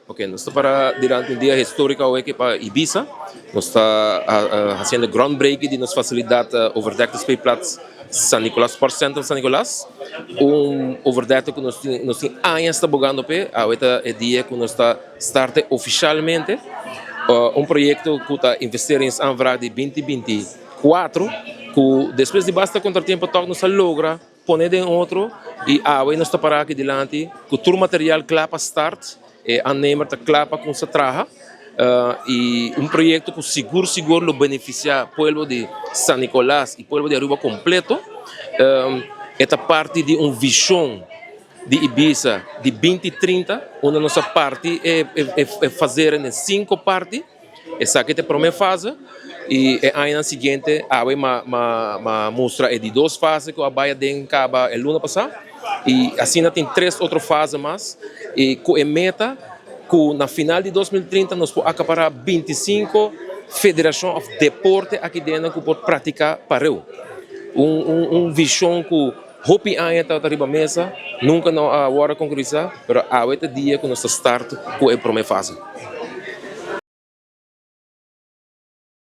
Ok, nos ta para durante un dia historico awe aki pa Ibisa. Nos ta haciendo groundbreaking di nos facilidad overdekte speelplaats San Nicolas Sport Center San Nicolas. Un overdekte cu nos tin añas ta bogando pe. Awe ta e dia cu nos ta start oficialmente. Un proyecto cu ta investeringsaanvraag di 2024, cu despues di basta contratiempo toch nos a logra pone den otro y awe nos ta para aki dilanti cu tur material cla pa start, e aannemer ta cla pa cuminsa traha y un proyecto cu sigur sigur lo beneficia pueblo di San Nicolas y pueblo di Aruba completo. E ta parti di un vision di Ibisa di 2030, unda nos a parti e fase den cinco parti. Esaki ta e prome fase y e aña siguiente awe m'a mustra e di dos fase cu a bay den caba e luna pasa y asina tin tres otro fase mas y cu e meta cu na final di 2030 nos por acapara 25 federacion of deporte aki den cu por practica pareu. Un vision cu hopi aña ta riba mesa, nunca no a wordo concretisa, pero awe ta e dia cu nos ta start cu e prome fase.